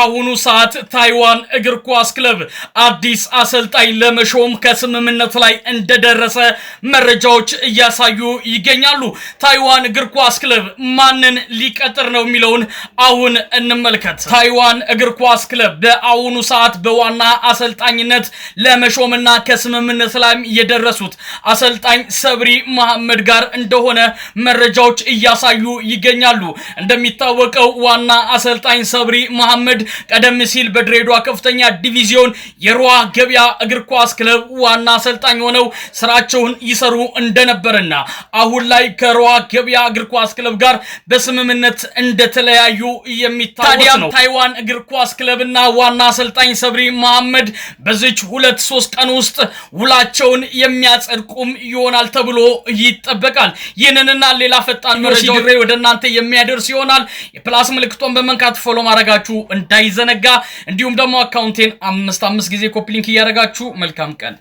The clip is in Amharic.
በአሁኑ ሰዓት ታይዋን እግር ኳስ ክለብ አዲስ አሰልጣኝ ለመሾም ከስምምነት ላይ እንደደረሰ መረጃዎች እያሳዩ ይገኛሉ። ታይዋን እግር ኳስ ክለብ ማንን ሊቀጥር ነው የሚለውን አሁን እንመልከት። ታይዋን እግር ኳስ ክለብ በአሁኑ ሰዓት በዋና አሰልጣኝነት ለመሾምና ከስምምነት ላይ የደረሱት አሰልጣኝ ሰብሪ መሐመድ ጋር እንደሆነ መረጃዎች እያሳዩ ይገኛሉ። እንደሚታወቀው ዋና አሰልጣኝ ሰብሪ መሐመድ ቀደም ሲል በድሬዳዋ ከፍተኛ ዲቪዚዮን የሮሃ ገበያ እግር ኳስ ክለብ ዋና አሰልጣኝ ሆነው ስራቸውን ይሰሩ እንደነበርና አሁን ላይ ከሮሃ ገበያ እግር ኳስ ክለብ ጋር በስምምነት እንደተለያዩ የሚታወስ ነው። ታይዋን እግር ኳስ ክለብና ዋና አሰልጣኝ ሰብሪ መሐመድ በዚች 2-3 ቀን ውስጥ ውላቸውን የሚያጸድቁም ይሆናል ተብሎ ይጠበቃል። ይህንንና ሌላ ፈጣን መረጃ ወደ እናንተ የሚያደርስ ይሆናል። የ plus ምልክቷን በመንካት follow ማድረጋችሁ እንዳይዘነጋ፣ እንዲሁም ደግሞ አካውንቴን 5 5 ጊዜ copy link እያደረጋችሁ መልካም ቀን።